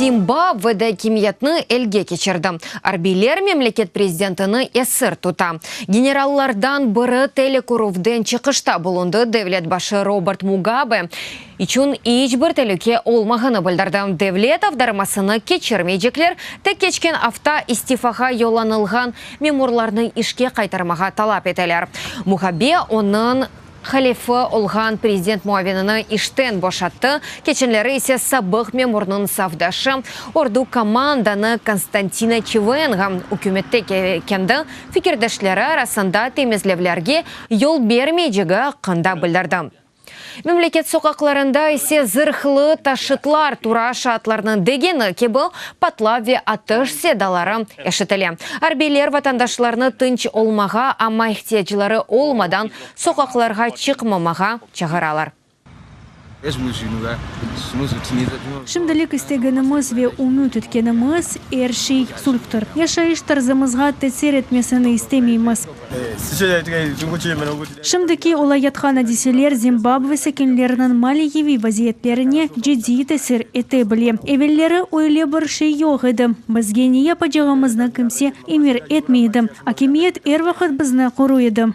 Zimbabvede akimiyetni elge keçirdi. Arbiyler memleket prezidentini esir tuta. Generallardan biri telekörüvden çıqışta bulundı, devlet başı Robert Mugabe içün iç bir telüke olmağanı bildirdi. Devlet avdarmasını keçirmeycekler, tek keçken afta istifağa yollanılğan memurlarnı işke qaytarmağa talap eteler. Mugabe onıñ halefi olğan prezident muavinini işten boşattı, keçenleri ise sabıq memurnıñ safdaşı, ordu komandanı Konstantino Çivenga ükümette kendi fikirdeşleri arasında temizlevlerge yol bermeycegi aqqında bildirdi. Memleket soqaqlarında ise zırhlı taşıtlar tura, şaatlarnıñ degeni kibi, patlav ve atış sedaları eşitile. Arbiyler vatandaşlarnı tınç olmağa, amma ihtiyacları olmadan soqaqlarğa çıqmamağa çağıralar. Şimdilik istegenimiz ve ümüt etkenimiz er şey sulhtır. Yaşayış tarzımızğa tesir etmesini istemeymiz. Şimdiki olayatqan adiseler Zimbabve sakinleriniñ maliyeviy vaziyetlerine ciddiy tesir ete bile. Evelleri öyle bir şey yoq edi, bizge ne yapacağımıznı kimse emir etmey edi, akimiyet er vaqıt bizni qoruy edi.